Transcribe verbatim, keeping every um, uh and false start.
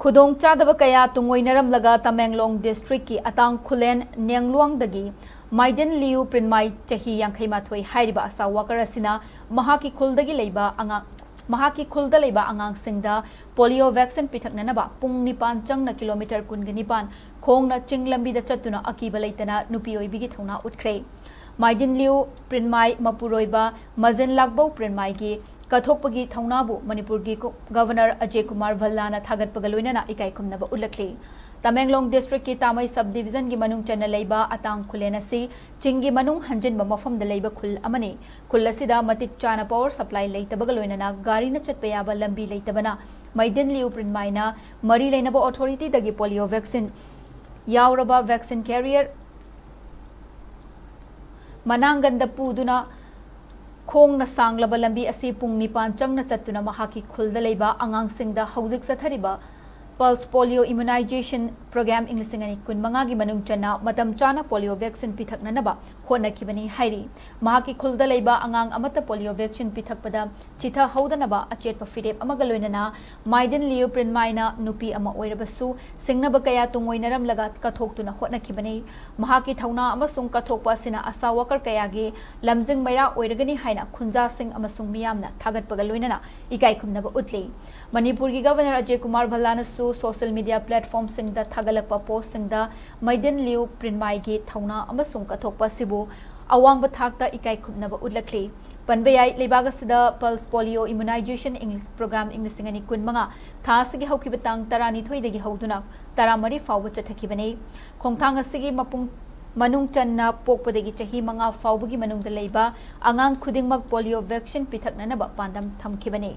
ꯈꯨꯗꯣꯡꯆꯥꯗꯕ ꯀꯌꯥ ꯇꯨꯡꯑꯣꯏꯅꯔꯝꯂꯒ ꯇꯃꯦꯡꯂꯣꯡ district ꯀꯤ ꯑꯇꯥꯡ ꯈꯨꯂꯦꯟ ꯅꯦꯡꯂꯨꯋꯥꯡꯗꯒꯤ ꯃꯥꯏꯗꯤꯟ ꯂꯤꯌꯨ ꯄ꯭ꯔꯤꯟꯃꯥꯏ ꯆꯍꯤ ꯌꯥꯡꯈꯩ ꯃꯥꯊꯣꯏ ꯍꯥꯏꯔꯤꯕ ꯑꯁꯥ worker ꯑꯁꯤꯅ ꯃꯍꯥꯛꯀꯤ ꯈꯨꯜꯗꯒꯤ ꯂꯩꯕ ꯑꯉꯥꯡ, ꯃꯍꯥꯛꯀꯤ ꯈꯨꯜꯗ ꯂꯩꯕ ꯑꯉꯥꯡꯁꯤꯡꯗ polio vaccine ꯄꯤꯊꯛꯅꯅꯕ ꯄꯨꯡ ꯅꯤꯄꯥꯟ ꯆꯪꯅ kilometre ꯀꯨꯟꯒ ꯅꯤꯄꯥꯟ ꯈꯣꯡꯅ ꯆꯤꯡ ꯂꯝꯕꯤꯗ ꯆꯠꯇꯨꯅ ꯑꯀꯤꯕ ꯂꯩꯇꯅ ꯅꯨꯄꯤ ꯑꯣꯏꯕꯤꯒꯤ ꯊꯧꯅꯥ ꯎꯠꯈ꯭ꯔꯦ꯫ ꯃꯥꯏꯗꯤꯟ ꯂꯤꯌꯨ ꯄ꯭ꯔꯤꯟꯃꯥꯏ ꯃꯄꯨꯔꯣꯏꯕ ꯃꯖꯤꯟ ꯂꯥꯛꯕꯧ ꯄ꯭ꯔꯤꯟꯃꯥꯏꯒꯤ ꯀꯠꯊꯣꯛꯄꯒꯤ ꯊꯧꯅꯥꯕꯨ ꯃꯅꯤꯄꯨꯔꯒꯤ ꯀꯣ-, Governor ꯑꯖꯌ ꯀꯨꯃꯥꯔ ꯚꯜꯂꯥꯅ ꯊꯥꯒꯠꯄꯒ ꯂꯣꯏꯅꯅ ꯏꯀꯥꯏ ꯈꯨꯝꯅꯕ ꯎꯠꯂꯛꯂꯤ꯫ ꯇꯃꯦꯡꯂꯣꯡ district ꯀꯤ ꯇꯥꯃꯩ sub division ꯒꯤ ꯃꯅꯨꯡ ꯆꯟꯅ ꯂꯩꯕ ꯑꯇꯥꯡ ꯈꯨꯂꯦꯟ ꯑꯁꯤ ꯆꯤꯡꯒꯤ ꯃꯅꯨꯡ ꯍꯟꯖꯤꯟꯕ ꯃꯐꯝꯗ ꯂꯩꯕ ꯈꯨꯜ ꯑꯃꯅꯤ꯫ ꯈꯨꯜ ꯑꯁꯤꯗ ꯃꯇꯤꯛ ꯆꯥꯅ power supply ꯂꯩꯇꯕꯒ ꯂꯣꯏꯅꯅ ꯒꯥꯔꯤꯅ ꯆꯠꯄ ꯌꯥꯕ ꯂꯝꯕꯤ ꯂꯩꯇꯕꯅ ꯃꯩꯗꯤꯟ ꯂꯤꯌꯨ ꯄ꯭ꯔꯤꯟꯃꯥꯏꯅ ꯃꯔꯤ ꯂꯩꯅꯕ authority ꯗꯒꯤ polio vaccine ꯌꯥꯎꯔꯕ vaccine carrier ꯃꯅꯥꯡꯒꯟꯗ ꯄꯨꯗꯨꯅ ꯈꯣꯡꯅ ꯁꯥꯡꯂꯕ ꯂꯝꯕꯤ ꯑꯁꯤ ꯄꯨꯡ ꯅꯤꯄꯥꯟ ꯆꯪꯅ ꯆꯠꯇꯨꯅ ꯃꯍꯥꯛꯀꯤ ꯈꯨꯜꯗ ꯂꯩꯕ ꯑꯉꯥꯡꯁꯤꯡꯗ ꯍꯧꯖꯤꯛ ꯆꯠꯊꯔꯤꯕ Pulse Polio Immunization Program ꯏꯪ ꯂꯤꯁꯤꯡ ꯑꯅꯤ ꯀꯨꯟꯃꯉꯥꯒꯤ ꯃꯅꯨꯡ ꯆꯟꯅ ꯃꯇꯝ ꯆꯥꯅ polio vaccine ꯄꯤꯊꯛꯅꯅꯕ ꯍꯣꯠꯅꯈꯤꯕꯅꯤ ꯍꯥꯏꯔꯤ꯫ ꯃꯍꯥꯛꯀꯤ ꯈꯨꯜꯗ ꯂꯩꯕ ꯑꯉꯥꯡ ꯑꯃꯠꯇ polio vaccine ꯄꯤꯊꯛꯄꯗ ꯆꯤꯊꯍꯧꯗꯅꯕ ꯑꯆꯦꯠꯄ ꯐꯤꯔꯦꯞ ꯑꯃꯒ ꯂꯣꯏꯅꯅ ꯃꯥꯏꯗꯤꯟ ꯂꯤꯌꯨ ꯄ꯭ꯔꯤꯟꯃꯥꯏꯅ ꯅꯨꯄꯤ ꯑꯃ ꯑꯣꯏꯔꯕꯁꯨ ꯁꯤꯡꯅꯕ ꯀꯌꯥ ꯇꯨꯡꯑꯣꯏꯅꯔꯝꯂꯒ ꯀꯠꯊꯣꯛꯇꯨꯅ ꯍꯣꯠꯅꯈꯤꯕꯅꯤ꯫ ꯃꯍꯥꯛꯀꯤ ꯊꯧꯅꯥ ꯑꯃꯁꯨꯡ ꯀꯠꯊꯣꯛꯄ ꯑꯁꯤꯅ ꯑꯁꯥ worker ꯀꯌꯥꯒꯤ ꯂꯝꯖꯤꯡ ꯃꯩꯔꯥ ꯑꯣꯏꯔꯒꯅꯤ ꯍꯥꯏꯅ ꯈꯨꯟꯖꯥꯁꯤꯡ ꯑꯃꯁꯨꯡ ꯃꯤꯌꯥꯝꯅ ꯊꯥꯒꯠꯄꯒ ꯂꯣꯏꯅꯅ ꯏꯀꯥꯏ ꯈꯨꯝꯅꯕ ꯎꯠꯂꯤ꯫ ꯃꯅꯤꯄꯨꯔꯒꯤ Governor Ajay Kumar ꯚꯜꯂꯥꯅꯁꯨ social media platform ꯁꯤꯡꯗ ꯊꯥꯒꯠꯂꯛꯄ post ꯁꯤꯡꯗ ꯃꯩꯗꯤꯟ ꯂꯤꯌꯨ ꯄ꯭ꯔꯤꯟꯃꯥꯏꯒꯤ ꯊꯧꯅꯥ ꯑꯃꯁꯨꯡ ꯀꯠꯊꯣꯛꯄ ꯑꯁꯤꯕꯨ ꯑꯋꯥꯡꯕ ꯊꯥꯛꯇ ꯏꯀꯥꯏ ꯈꯨꯝꯅꯕ ꯎꯠꯂꯛꯂꯤ꯫ ꯄꯟꯕ ꯌꯥꯏ, ꯂꯩꯕꯥꯛ ꯑꯁꯤꯗ Pulse Polio Immunization ꯏꯪ-, Program ꯏꯪ ꯂꯤꯁꯤꯡ ꯑꯅꯤ ꯀꯨꯟꯃꯉꯥ ꯊꯥ ꯑꯁꯤꯒꯤ ꯍꯧꯈꯤꯕ ꯇꯥꯡ ꯇꯔꯥꯅꯤꯊꯣꯏꯗꯒꯤ ꯍꯧꯗꯨꯅ ꯇꯔꯥꯃꯔꯤ ꯐꯥꯎꯕ ꯆꯠꯊꯈꯤꯕꯅꯤ꯫ ꯈꯣꯡꯊꯥꯡ ꯑꯁꯤꯒꯤ ꯃꯄꯨꯡ, ꯃꯅꯨꯡ ꯆꯟꯅ ꯄꯣꯛꯄꯗꯒꯤ ꯆꯍꯤ ꯃꯉꯥ ꯐꯥꯎꯕꯒꯤ ꯃꯅꯨꯡꯗ ꯂꯩꯕ ꯑꯉꯥꯡ ꯈꯨꯗꯤꯡꯃꯛ polio vaccine ꯄꯤꯊꯛꯅꯅꯕ ꯄꯥꯟꯗꯝ ꯊꯝꯈꯤꯕꯅꯤ꯫